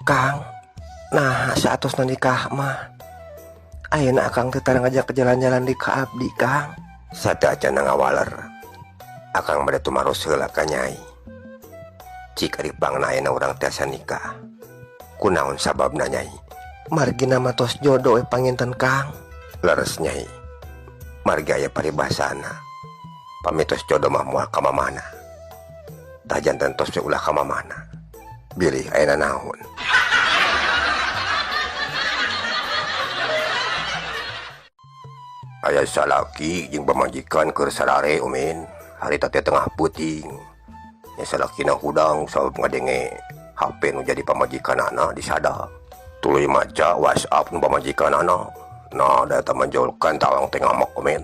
Kang, nah saatosna nikah mah ayeuna akang teh tara ngajak jalan-jalan di ka abdi Kang. Sateuacanna ngawaler. Akang bade tumaros heula ka Nyai. Cik ari pangna ayeuna urang tiasa nikah. Kunaon sababna Nyai? Margina mah tos jodoh we panginten Kang. Leres Nyai. Margi aya paribasana. Pami tos jodoh mah moal ka mamana. Tah janten tos we ulah ka mamana. Bilih ayeuna naon. Aya salaki jeung pamajikan keur sarare umin. Harita teh tengah peuting. Nya salakina hudang sabab ngadenge HP nu jadi pamajikanana disada. Tuluy maca WhatsApp nu pamajikanana. Nah, da eta manjolkan tawang teh ngamok umin.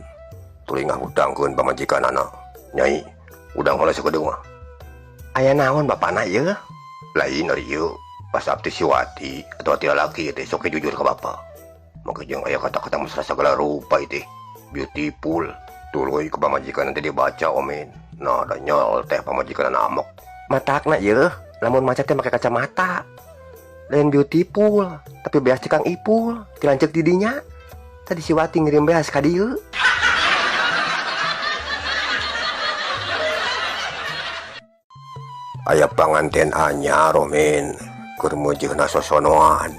Tuluy ngahudangkeun pamajikanana. Nyai, hudang heula sakedeung mah. Aya naon bapana ieu? Lain ari ieu. WhatsApp teh si Wati atau ti lalaki teh sok jujur ka bapa. Maka jeung aya kata-kata mesra sagala rupa teh. Beautiful. Tuluy ke pamajikan nanti dibaca omen. Nah, da nyol teh pamajikan amok. Matakna ieu, lamun maca teh make kacamata. Lain beautiful, tapi beas cekang ipul, dilanceuk di dinya. Tadi si Wati ngirim beas ka dieu. Aya panganten anyar omen, keur meujeuhna sosonoan.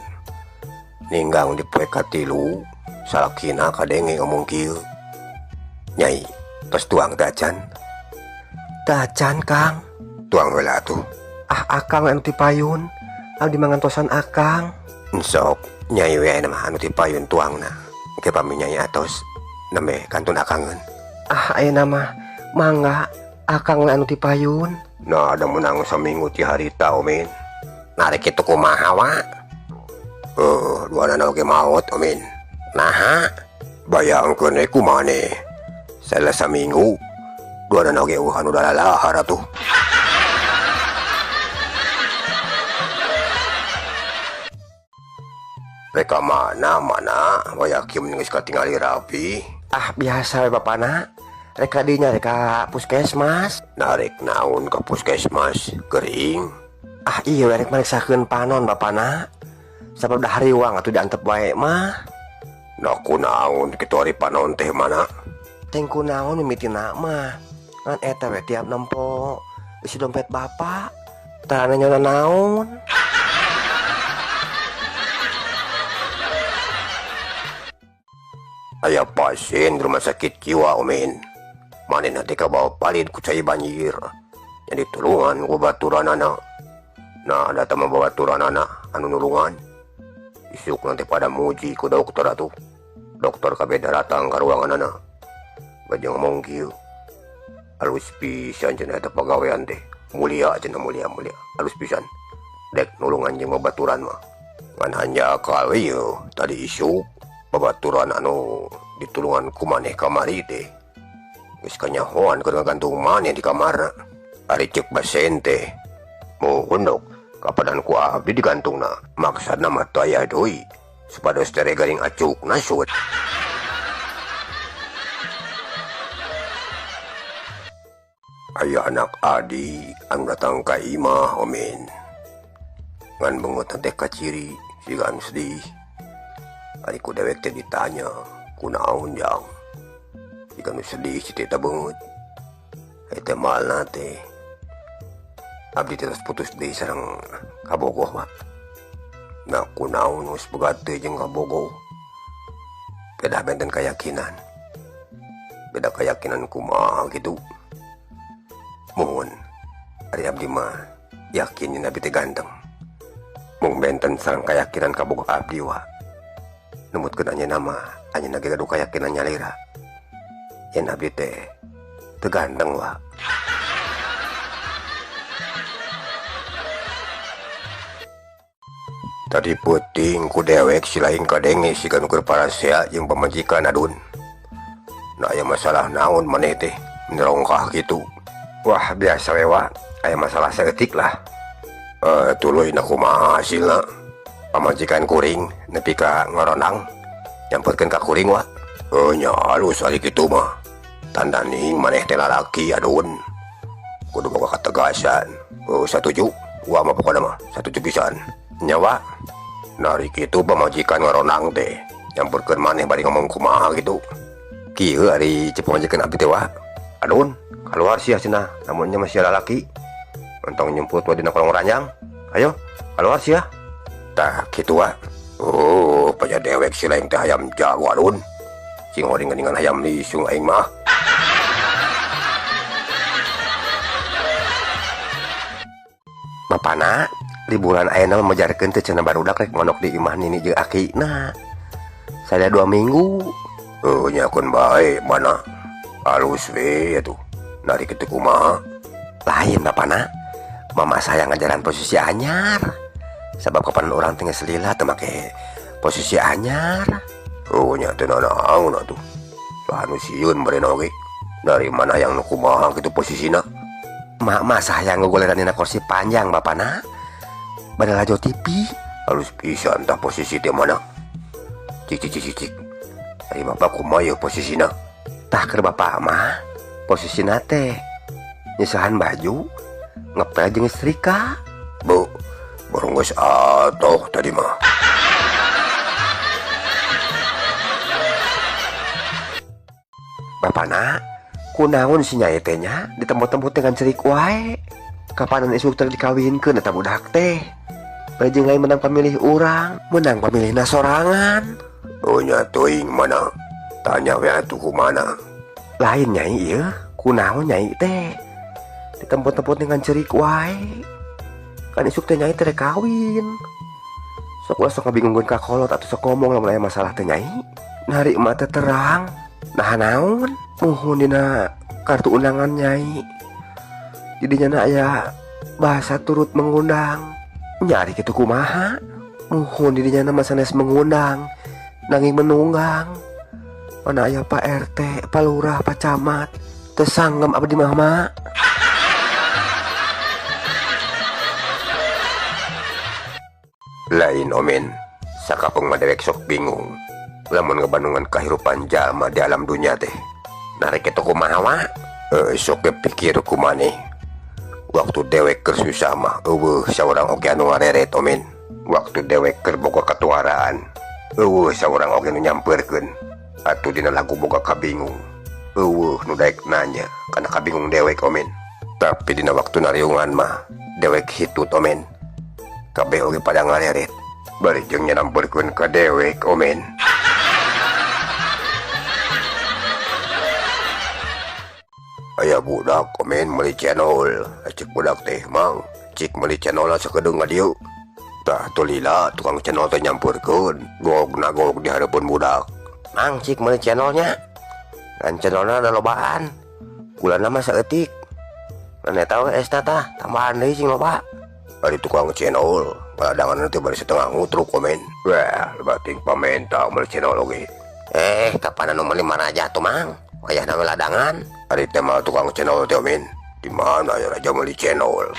Ninggang di poe katilu, salakina kadenge ngomong kieu. Nyai, tos tuang teh acan? Teh acan, Kang. Tuang heula atuh. Ah, akang anu ti payun. Abdi mangantosan akang. Sok, nyai we aya mah anu ti payun tuangna. Engke pami nyai atos nembe kantun akangeun. Ah, ayeuna mah mangga akang we anu ti payun. Nah, ada menang saminggu ti harita omin. Narek kitu kumaha wa? Dua anak oge maot omin. Naha? Bayangkeun we kumaha Salah saminggu dua anak oge eueuh anu dalalahar atuh. Reka mana mana wayakim geus katingali rapi. Ah, biasa we bapana. Reka dinya reka puskesmas. Narek naon ka puskesmas gering. Ah iya we rek mariksakeun panon bapana. Sabab dah hariwang atuh diantep wae mah. Nah kunaon kitu ari panon teh mana? Teng kunaon mimitina mah. Ngan eta we tiap nempo isi dompet bapak. Tara nanya naon. Aya pasien di rumah sakit jiwa omin. Manehna teh kabawa palid ku cai banjir. Jadi tulungan ku baturanana. Nah, data mah baturanana anu nulungan. Isuk nanti pada muji ku dokter atuh. Dokter kabeh datang ka ruanganana. Baju ngomong kieu. Alus pisan cenah eta pagawean teh. Mulia cenah mulia mulia. Alus pisan. Dek nulungan jeung babaturan mah. Ngan hanjakal we ieu tadi isuk babaturan anu ditulungan ku maneh kamari teh. Geus kanyahoan keur ngagantung maneh di kamarna. Ari ceuk pasien teh. Muhun dok, kapadan ku abdi digantungna. Maksudna mah teu aya deui. Supados tere garing acukna sud. Aya anak adi anu datang ka imah omin. Ngan beungeut teh kaciri siga anu sedih. Ari ku dewek teh ditanya, kunaon jang? Siga nu sedih si teh beungeut. Eta malna teh. Abdi teh tos putus deui sareng kabogoh mah. Nah kunaon geus begat teh jeung kabogoh. Beda benten keyakinan. Beda keyakinan kumaha kitu. Mohon ari abdi mah yakin yen abdi teh ganteng. Mung benten sareng keyakinan kabogoh abdi wa. Numutkeun anjeunna mah anjeunna ge gaduh keyakinan nyalira. Yen abdi teh teu ganteng wa. Tadi peuting ku dewek si lain kadenge siga nu keur parasea jeung pamajikan adun. Nah aya masalah naon maneh teh nerongkah kitu. Wah biasa we wa, aya masalah saeutik lah. Tuluy na kumaha hasilna? Pamajikan kuring nepi ka ngoronang nyamperkeun ka kuring wa. Nya alus ari kitu mah. Tandaning maneh teh lalaki adun. Kudu boga kategasan. Satuju, wa mah pokona mah satuju pisan. Nyawa nari kitu pamajikan ngaronang teh nyamperkeun maneh bari ngomong kumaha gitu. Kieu ari cek pamajikan abdi teh wa. Adun, keluar sia cenah, lamunnya masih lalaki. Entong nyumput wa dina kolong ranjang. Ayo, keluar sia. Tah kitu wa. Oh, paya dewek si lain teh hayam jago adun. Cing horing geuningan hayam lisung aing mah. Bapana, liburan ayeuna majarkeun teh cenah barudak rek mondok di imah nini jeung akina. Sada 2 minggu. Oh, nyakeun bae mana? Halus we atuh. Nari kitu kumaha? Lain bapana. Mama saya ngajaran posisi anyar. Sabab kapan urang teh geus lila teu make posisi anyar. Oh, nya teu nanaon atuh. Saha nu sieun barena oge. Dari mana yang nu kumaha kitu posisina? Mak saya ngogoleran dina kursi panjang bapana. Bade lajo TV. Halus pisan tah posisi teh mana? Cik cik cik cik. Ari bapak kumaha ieu posisina? Tah keur bapak mah posisina teh nyesahan baju, ngepel jeung setrika. Bu, baru geus atoh tadi mah. Bapana, kunaon si nyai teh nya ditembut-tembut dengan cerik wae. Kapanan isuk teh dikawinkeun eta budak teh. Bari jeung lain menang pamilih urang, menang pamilihna sorangan. Oh nya teuing mana? Tanya we atuh kumana? Lain nyai ieu, kunaon nyai teh? Ditemput-temput dengan cerik wae. Kan isuk teh nyai teh rek kawin. Sok ulah sok ngabingungkeun ka kolot atuh sok ngomong lamun aya masalah teh nyai. Nari mah teh terang. Nah naon? Muhun dina kartu undangan nyai. Jadinya na aya bahasa turut mengundang. Nyari kitu kumaha? Muhun didinya na mah sanes mengundang, nanging menunggang. Mana aya Pak RT, Pak Lurah, Pak Camat, teu sanggem abdi mah mak. Lain omen, sakapeung mah dewek sok bingung. Lamun ngebandungan kahirupan jalma di alam dunia teh. Narik kitu kumaha wa? Sok pikir kumaneh. Waktu dewek keur susah mah eueuh saurang oge anu ngareret omen. Waktu dewek keur boga katuaraan, eueuh saurang oge nu nyampeurkeun. Atuh dina lagu boga kabingung. Eueuh nu daek nanya kana kabingung dewek omen. Tapi dina waktu nariungan mah dewek hitut omen. Kabeh oge pada ngareret. Bari jeung nyampeurkeun ka dewek omen. Aya budak komen meuli channel. Cik budak teh mang, cik meuli channel sakedeung ka dieu. Tah tulila tukang channel teh nyampeurkeun. Gogna gog di hareupeun budak. Mang cik meuli channelnya. Ngan channelna ada lobaan. Gulana mah saeutik. Ngan eta we esna tah tambahan deui cing loba. Ari tukang channel, ngaladangan teh bari setengah ngutruk komen. Wah, bating pamenta meuli channel oge. Kapan anu meuli maraja tuh mang? Wayahna we ladangan. Ari teh mah tukang channel teh omen. Di mana ya raja meuli channel?